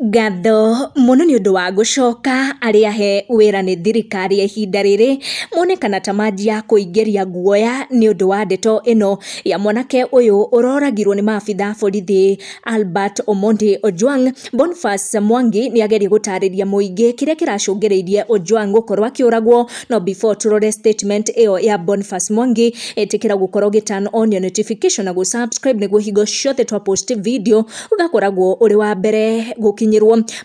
Ngatho mũno nĩ ũndũ wa gũcoka arĩa he wĩra nĩ thirikari ya ihinda rĩrĩ monekana ta manjia kũingĩria guoya nĩ ũndũ wa ndeto ĩno ya mwanake ũyũ ũroragirwo nĩ maabitha borithi Albert Omondi Ojwang. Boniface Mwangi nĩ ageria gũtarĩria mũingĩ kĩrĩa kĩracũngĩrĩirie Ojwang gũkorwo akĩũragwo. No before tũrore statement ĩyo ya Boniface Mwangi, ĩtĩkĩra gũkorwo ũgĩ turn on your notification na gũ subscribe nĩguo hingo ciothe twa post video ũgakoragwo ũrĩ wa mbere gũkinyĩrwo.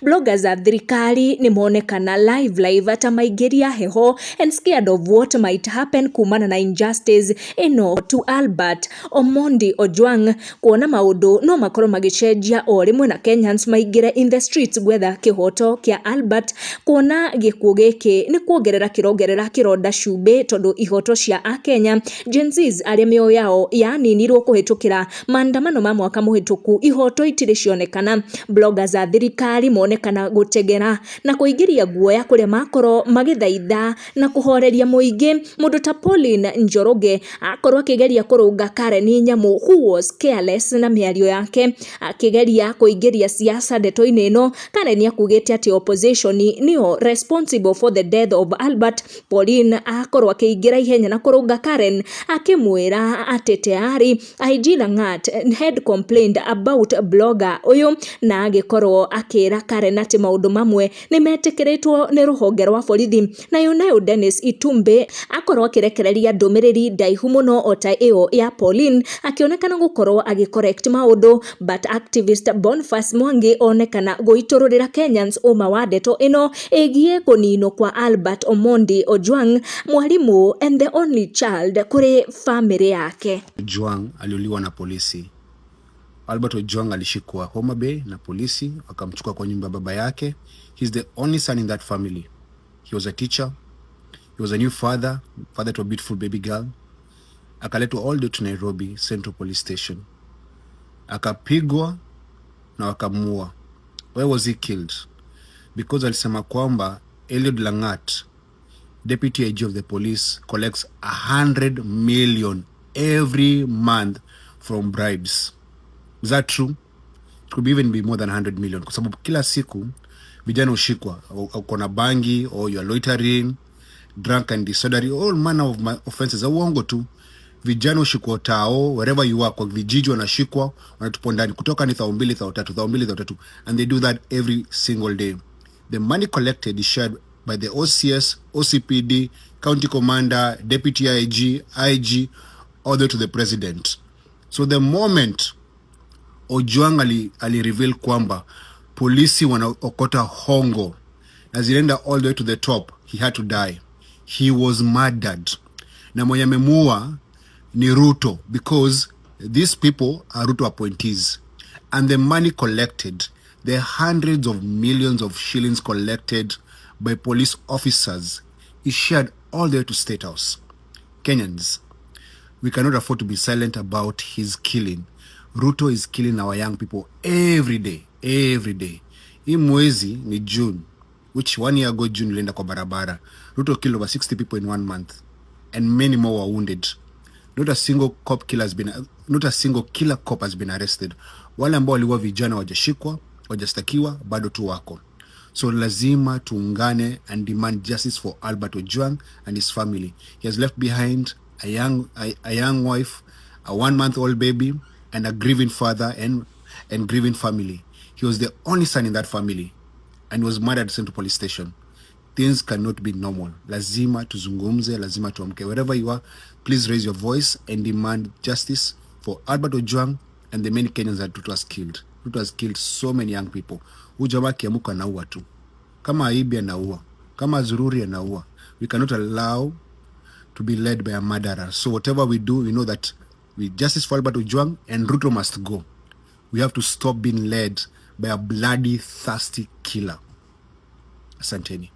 Bloggers a thirikari nĩ monekana live live ta maingĩria heho and scared of what might happen kumana na injustice ĩno to Albert Omondi Ojwang, kuona maũndũ no makorwo magĩcenjia o rĩmwe na Kenyans maingĩre in the streets gwetha kĩhoto kĩa Albert, kuona gĩkuũ gĩkĩ nĩ kuongerera kĩrongerera kĩronda cumbĩ, tondũ ihoto cia akenya Gen Zs arĩa mĩoyo yao yaninirwo kũhĩtũkĩra maandamano ma mwaka mũhĩtũku, ihoto itirĩ cionekana. Bloggers a thirikari monekana gũtegera na kũingĩria guoya kũrĩa makorwo magĩthaitha na kũhoreria mũingĩ. Mũndũ ta Pauline Njoroge akorwo akĩgeria kũrũnga Karen Nyamu, who was careless na mĩario yake, akĩgeria kũingĩria siasa ndeto-inĩ ĩno. Karen akugĩte atĩ opposition nĩo responsible for the death of Albert. Pauline akorwo akĩingĩra ihenya na kũrũnga Karen, akĩmwĩra atĩ tayari IG Langat had complained about blogger ũyũ, na agĩkorwo akĩra Karen atĩ maũndũ mamwe nĩ metĩkĩrĩtwo nĩ rũhonge rwa borithi. Nayo Dennis Itumbi akorwo akĩrekereria ndũmĩrĩri ndaihu mũno o ta ĩyo ya Pauline, akĩonekana gũkorwo agĩ correct maũndũ, but activist Boniface Mwangi onekana gũitũrũrĩra Kenyans ũma wa ndeto ĩno ĩgiĩ kũninwo kwa Albert Omondi Ojwang, mwalimu and the only child kũrĩ family yake. Ojwang aliuliwa na polisi. Albert Ojwang alishikwa Homa Bay na polisi, wakamchukua kwa nyumba ya baba yake. He's the only son in that family. He was a teacher. He was a new father, father to a beautiful baby girl. Akaletwa all the way to Nairobi Central Police Station. Akapigwa na wakamua. Why was he killed? Because alisema kwamba Eliud Langat, deputy IG of the police, collects 100 million every month from bribes. Is that true? It could even be more than 100 million, kwa sababu kila siku vijana hushikwa, uko na bangi or you are loitering, drunk and disorderly, all manner of offenses za uongo tu. Vijana hushikwa tao, wherever you are, kwa vijiji wanashikwa, wanatupwa ndani, kutoka ni thao 2, thao 3, thao 2, thao 3, and they do that every single day. The money collected is shared by the OCS, OCPD, county commander, deputy IG, IG, all the way to the president. So the moment Ojwang ali reveal kwamba polisi wanaokota hongo na zilienda all the way to the top, he had to die. He was murdered. Na mwenye amemuua ni Ruto, because these people are Ruto appointees. And the money collected, the hundreds of millions of shillings collected by police officers, is shared all the way to State House. Kenyans, we cannot afford to be silent about his killing. Ruto is killing our young people every day, every day. Hii mwezi ni June, which one year ago June ilienda kwa barabara. Ruto killed over 60 people in one month and many more were wounded. Not a single killer cop has been arrested. Wale ambao waliua vijana wajashikwa, wajastakiwa, bado tu wako. So lazima tuungane and demand justice for Albert Ojwang and his family. He has left behind a young wife, a 1 month old baby, and a grieving father and grieving family. He was the only son in that family and was murdered at Central Police Station. Things cannot be normal. Lazima tuzungumze, lazima tuamke. Wherever you are, please raise your voice and demand justice for Albert Ojwang and the many Kenyans that Ruto has killed. Ruto has killed so many young people. Huyu jamaa akiamuka anaua tu. Kama haibi anaua, kama zururi anaua. We cannot allow to be led by a murderer. So whatever we do, we know that we justice for Albert Ojwang and Ruto must go. We have to stop being led by a bloody, thirsty killer. Asanteni.